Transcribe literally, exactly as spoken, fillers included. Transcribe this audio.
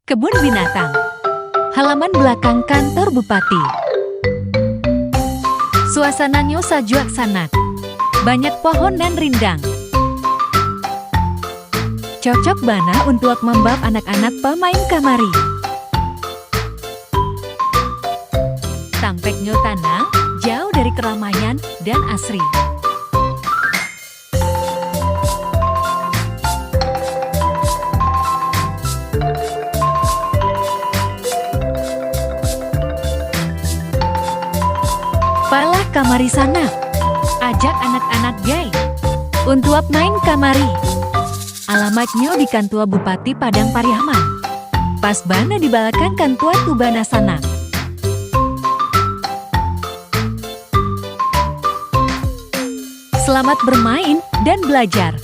Kebun binatang. Halaman belakang kantor bupati. Suasananyo sajuak sanak. Banyak pohon nan rindang. Cocok bana untuak mambao anak-anak bamain kamari. Tampeknyo tanang, jauah dari keramaian, dan asri. Palah kamari sanak. Ajak anak-anak gai untuak main kamari. Alamatnyo di kantua Bupati Padang Pariaman. Pas bana di balakang kantua tu bana sanak. Selamat bermain dan belajar.